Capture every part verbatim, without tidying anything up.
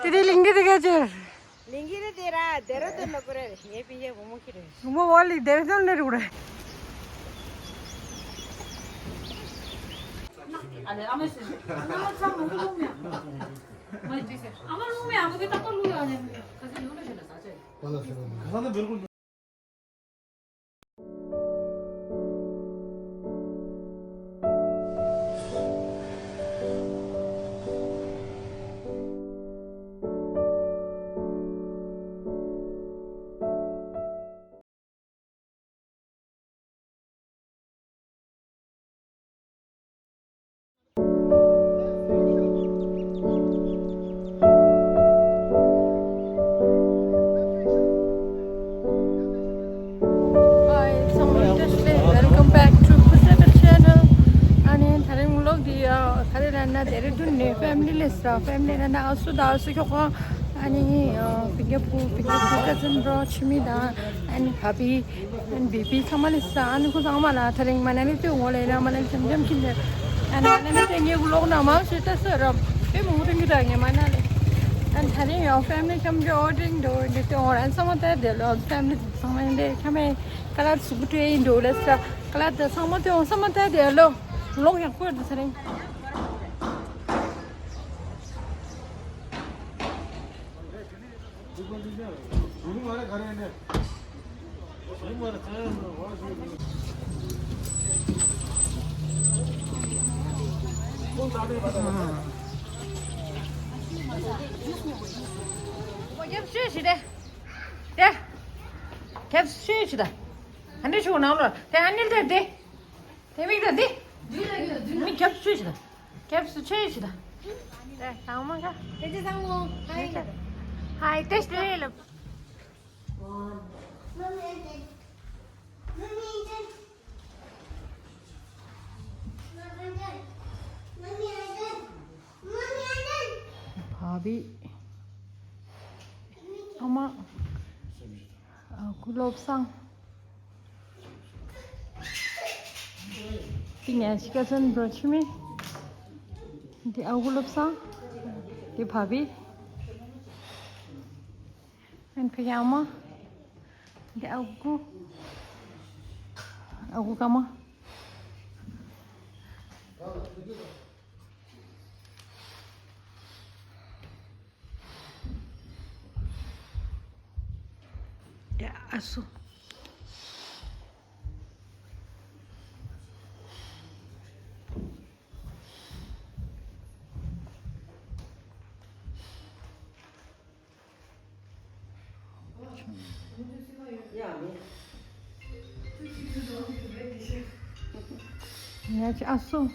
དེ་དེ་ལིང་གི་དེ་ག་ཅེར། ལིང་གི་རེད་དེ་ར་དེ་ར་དེ་ལོ་ཀུ་རེ་ངའི་པི་ཡེ་བུ་མོ་ཁི་རེད། བུ་མོ་བ་ལི་དེ་ར་དེ་ལོ་ནེ་རུ་རེད། Hi, it's Amrita today. Welcome back to Phutratal channel. ཨ་ནི་དེ་རིང་ཝི་ལོག་འདི་ཡ་ག་རེ་ལབ་ན་དེ་རིང་ཐུན་ནས་ཕེ་མི་ལི་ལ་ས་ཕེ་མི་ལི་ལ་ན་ཨ་སུ་དང་ཨ་སུ་ཁྱོ་ག་ཨ་ནི་ཕི་གེ་པུ་ཕི་གེ་པུ་ཀ་ཛིན་བྲོ་ཆི་མི་དང་ཨ་ནི་བྷ་བྷི། ཨན་བྷི་བྷི་ཚང་མ་ལས་ས་ཨན་ཁུ་ཚང་མ་ལ་ཐ་རིང་མ་ན་ལི་ཏུ་ངོ་ལས་ན་མ་ལ་ལི་ཙམ་ཙམ་ཁྱིམ་ལས། ཨན་མ་ན་ལི་ཏུ་ངེ་གུ་ལོག་ན་མང་ཤོས་ཏ་སོ་རབ་པེ་མུ་རིང་གི་ད་ངེ་མ་ན་ལི། ཨན་ཐ་རིང་ཡང་ཕེ་མི་ལི་ཁྱམ་གི་ཨོ་ཌིང་དོ་འདི་ཏུ་ངོ་ཨན་ཚང་མ་ཏ་དེ་ལོ་ཕེ་མི་ལི་ཚང་མ་ཡིན་དེ་ཁྱམ་མེ་ཀ་ལར་སུ་གུ་ཏུ་ཡིན་དོ་ལས་ས་ཀ་ལར་ཏ་ཚང་མ་ཏུ་ཚང་མ་ཏ་དེ་ལོ་ལོག་ཡག་པོ་ཡོད་ཐ་རིང་། དེ་མིག་ད་དེ། མི་རྒྱབ་ཆོས་ཤིག་དང་། རྒྱབ་སུ་ཆོས་ཤིག་དང་། དེ་དང་མ་ག་དེ་ཅི་བཟང་མོ། ཧའི། ཧའི་ཏེ་སྟེ་ལ། བྷ་བྷི། ཨ་མ། ཨ་ཁུ་བློ་བཟང་། འདི་ངས་ཤི་ཀ་ཚན་འགྲོ་ཆི་མི། འདི་ཨ་ཁུ་བློ་བཟང་། འདི་བྷ་བྷི། ཨན་ཕི་ཡ་མ། འདི་ཨ་ཁུ། ཨ་ཁུ་ཀ་མ། འདི་ཨ་སུ། ཡ་ཅི་ཨ་སུ།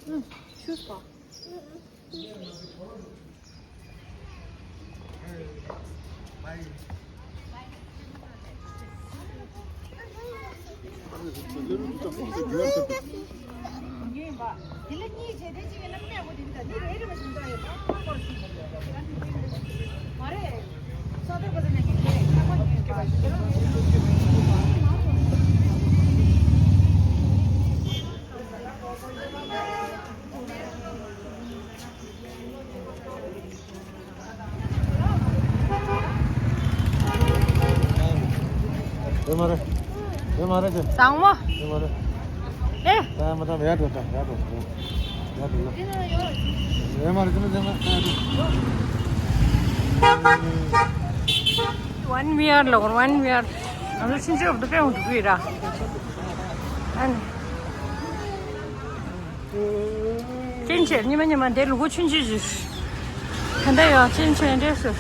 ཨུ། ཆུ་སྤ། ཡོད་མ་རེད། ཡོད་མ་རེད་ཅེ། བཟང་མོ། ཡོད་མ་རེད། ཨེ། ད་མ་ཐམ་ཡར་འགྲོ་ད་ཡར་འགྲོ། ཡར་འགྲོ་ཡོད། ཡོད་མ་རེད་ཅེ་ན་ཅེ་ན་ད་ཡར་འགྲོ། ཝན་ཝི་ཨར་ལོག་ཝན་ཝི་ཨར། ང་ཚོ་ཕྱིན་ཆད་འོབ་ཏུ་དཔེ་འོང་འདུག་གི་ར། ཨན། ཅིན་ཆེར་ཉི་མ་ཉི་མ་དེ་ལུ་གུ་ཆུན་ཆི་ཞིག་ད་ལྟ་ཡང་ཅིན་ཆེར་འདྲེས་སུ།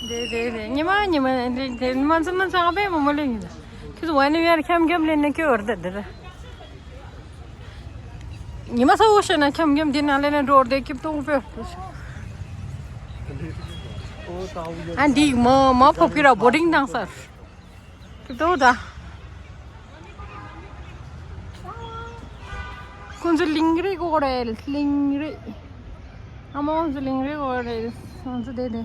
དེ་དེ་དེ་ཉི་མ་ཉི་མ་དེ་དེ་མ་ཚང་མ་ཚང་པས་མོ་མོ་ལེ་ཡིན་ལ། ཁྱོད་ཚོ་ཝན་ཡར་ཁྱམ་ཁྱམ་ལེན་ན་ཁྱོད་འོར་ད་དེ་ར། ཉི་མ་ས་འོ་ཤེ་ན་ཁྱམ་ཁྱམ་འདི་ན་ལེ་ན་འགྲོ་འོར་དེ་ཁྱིབ་ཏོང་ཕེ། ཨ་འདི་མ་མ་ཕོ་ཕི་ར་བོ་ཏིང་བཏང་སར། ཁྱིབ་ཏོང་ད། ཁོང་ཚོ་གླིང་རི་གོ་རེ་གླིང་རི། ཨ་མ་ང་ཚོ་ལིང་རི་འོ་རེད། ང་ཚོ་དེ་དེ།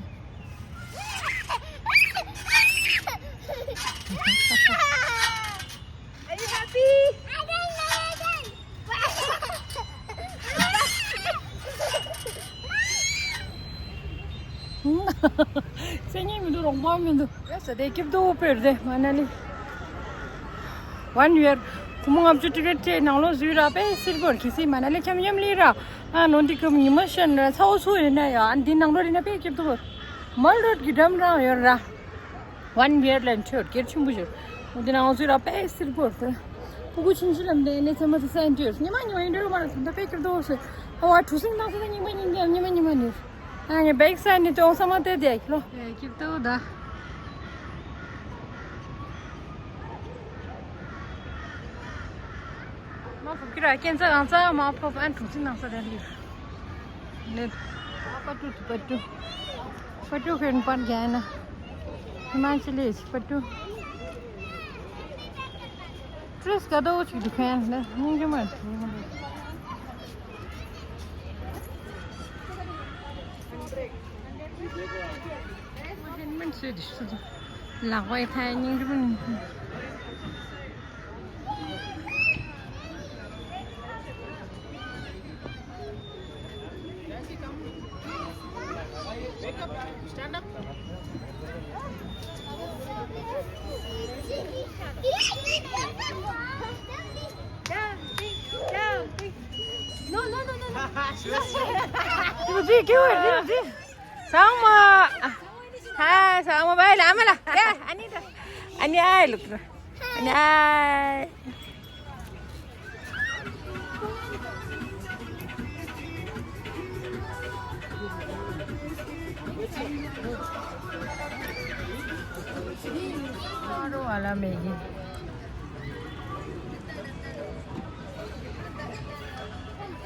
Are you happy? སེམས་ཉིད་མི་འདུག་རོང་པ་མི་འདུག་ཡ་ས་དེ་སྐྱིད་སྡུག་སྤེལ་དེ་མ་ན་ལི། One year. ཁོ་མོ་ལྔ་བཅུ་ཊི་ཀེ་ཊི་སྤྲད་ནང་ལོགས་བཟོས་ར་དཔེ་སིལ་བོར་གི་སི་མ་ན་ལི་འཁྱམ་འཁྱམ་ལི་ར། ཨ་ནོ་འདི་ཀུམ་ཉི་མ་ཤན་ར་ཚ་བོ་ཚོ་ཡོད་ན་ཡ་ཨ་འདི་ནང་ལོགས་ཡིན་ན་དཔེ་སྐྱིད་སྡུག་མལ་རོ་ཌི་གི་འགྲམ་རང་ཡོད་ར། One year ལན་ཆོད་སྒེར་ཆེན་པོ་ཞིག་འོ་འདི་ནང་ང་ཚོས་ར་དཔེ་སིལ་བོར་དེ། ཕྲུ་གུ་ཆུང་ཆུང་ལམ་དེ་ནས་ཚེ་མ་ཚེ་སན་ཏེར་ཉི་མ་ཉི་མ་ཡིན་འགྲོ་མ་ར་ད་དཔེ་སྐྱིད་སྡུག་ཞིག་ཨ་བ་གྲུ་གཟིངས་ནང་ཚོ་ཉི་མ་ཉི་མ་ཉི་མ་ཉི་མ་ཉི་མ་ནི། ཨ་ངས་བེག་སན་ནི་ཏོང་ས་མ་དེ་དེ་ལོ། ཨེ་སྐྱིད་སྡུག་ད། མ་ཕོབ་ཀི་ར་སྐྱེན་ཚ་གང་ཚ་མ་ཕོབ་ཨན་གྲུ་གཟིངས་ནང་ས་དེ་ལི། ནེ། པ་ཏུ་པ་ཏུ། པ་ཏུ་ཁེན་པན་གྱ་ན། ཧི་མ་ཅི་ལི་པ་ཏུ། ཏྲིས་ག་དོ་ཅིག་འདུག་ཁན་ན་སྙིང་རྗེ་མ་འདུག་ལག་པའི་ཐལ་སྙིང་རྗེ་མ་འདུག Stand up. Down, down. No, no, no, no, no. Give it, give it, give it. Sama. Hi, sama. Bye, lama lah. Yeah, Anita. Ani, ai, look. Ani, ai.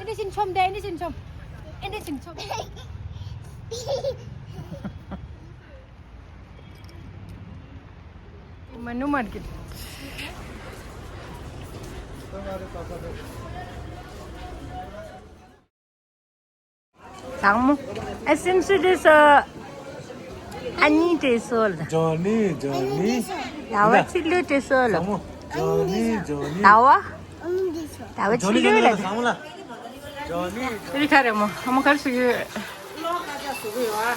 Ini sini com deh, ini sini com. Ini sini com. Manu market. Tangmo. Essentially so. Ani te sol. Johnny, Johnny. Lawa chilu te sol. Tangmo. Johnny, Johnny. Lawa. Lawa chilu le. Tangmo la. Johnny. Ri kare mo. Amo kar sugi. Lo ka ja sugi wa.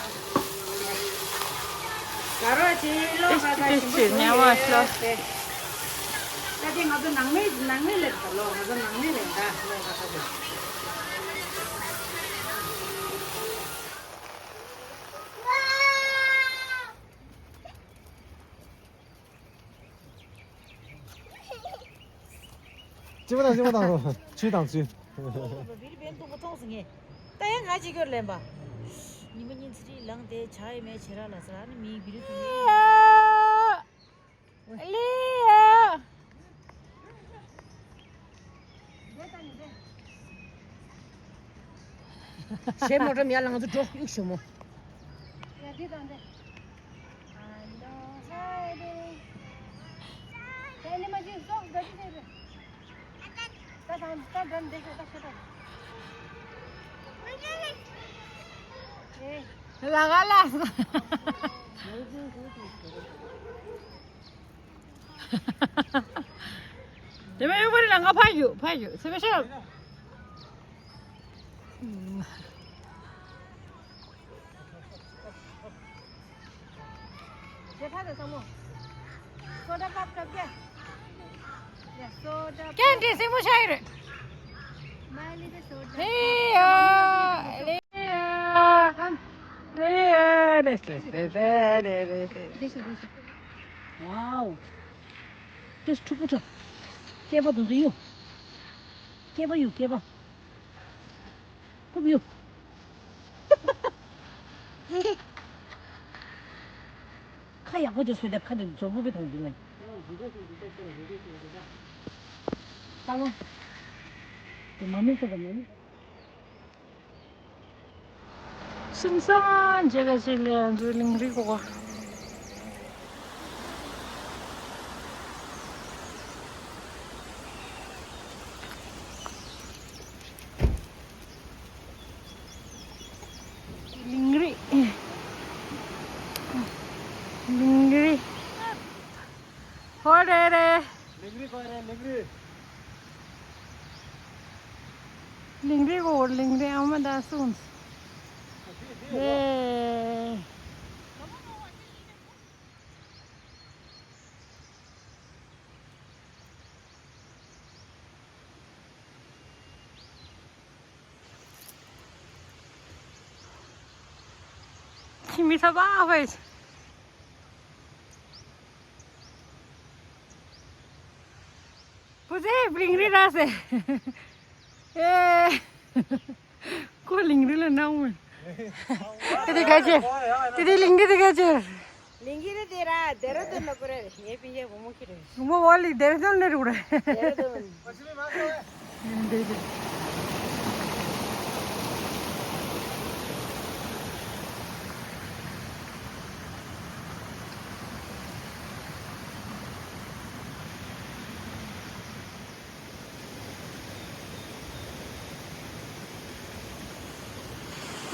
Karo chi lo ka ja chi. Chi chi nyawa lo. Ka de ma do nang me nang me le lo. Ma do nang me le da. Lo ka ja. ཅི་མ་དང་ཅི་མ་དང་ཆུ་དང་ཆུ། བིར་བན་དུ་མོ་ཐོང་སི་ངེ། ད་ཡང་ང་ཅི་གོར་ལེན་པ། ཉི་མ་ཉིན་ཚི་རི་ལང་དེ་ཆ་ཡི་མེ་ཆེ་ར་ལ་ས་ནི་མི་བིར་དུ་ངེ། ལི་ཡ། ཞེ་མོ་འགྲོ་མི་ཡ་ལང་ཚོ་འགྲོ་གཡུག་ཞུ་མོ། ཡ་འདི་དང་འདི། ཨ་ནོ་ཧའི་དེ། དེ་ནི་མ་ཅིག་སོག་འདི་ཅི་ཟེར། ད་དང་ད་འགྲམ་འདི་ཤོག་ད་ཤོག་ད། ཨེ། ལ་ག་ལ། དེ་མ་ཡོད་པ་རེད་ལ་ང་ཕ་ཡུ་ཕ་ཡུ་སེ་བེ་ཤ། ཇེ་ཐ་དེ་སོ་མོ། སོ་ཌ་པབ་ཀྲབ་ཀྱ། ཡ་སོ་ཌ་པབ། ཀྱ་འདྲེ་སེ་མོ་ཤ་ཡི་རེད། མ་ལི་དེ་སོ་ཌ། ཧེ་ཡ། ཧེ་ཡ། ཧེ་ཡ། དེ་སོ་དེ་སོ། དེ་སོ་དེ་སོ། ཝའོ། དེ་སུ་ཕྲུ་གུ་ཚོ། སྐྱེས་པ་དུང་དུ་གཡུག་སྐྱེས་པ་གཡུག་སྐྱེས་པ། ཕུབ་གཡུག་ཁ་ཡག་པོ་ཅིག་བཟོས་ཏེ་ཁ་དེ་ཛོ་བུ་བི་དང་འདི་ལ། ད་ལོ། དེ་མ་མི་ཚོ་དང་མ་མི། སིན་སང་མཇལ་ག་ཅིག་ལས་ང་ཚོའི་ལིང་རི་གོ་ག་ལིང་རི་གོ་ལིང་རི་ཨ་མ་ད་སུན། ཨེ། ཁྱིམ་མི་ཚ་བ་ཧོས། བུ་ཚེ་ལིང་རི་ར་སེ། ཨེ། ཁོ་ལིང་རི་ལ་ནང་མོ། དེ་དེ་ག་ཅེ། དེ་དེ་ལིང་རི་དེ་ག་ཅེ། ལིང་རི་དེ་ར་དེ་ར་དེ་ལ་ཀོ་རེ་ངའི་པིན་ཡེ་བུ་མོ་ཁྱེར་རེ། བུ་མོ་བོ་ལི་དེ་ར་དེ་ལ་རུ་རེ། དེ་ར་དེ་ལ། དེ་དེ།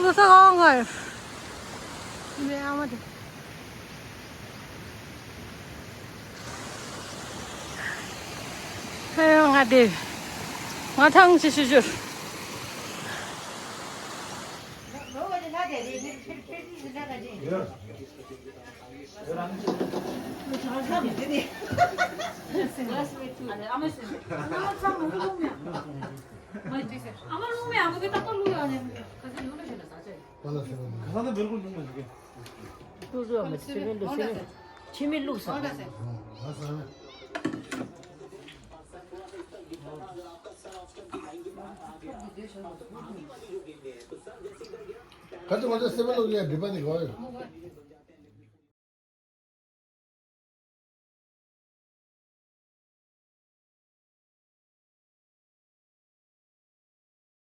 ཁོ་ཚོ་གང་ག་ཡོད། ནས་ཨ་མ་དེ། ཧེ་ང་དེ། ང་ཐང་ཆེ་ཤོས་ཤོར། ལུག་རོ་མ་ཆི་མི་ལུག་ས། ཆི་མི་ལུག་ས། ཁ་ཚོ་ང་ཚོ་སེ་བ་ལུག་ཡ་འདི་པ་ནི་གོ་ཡོད།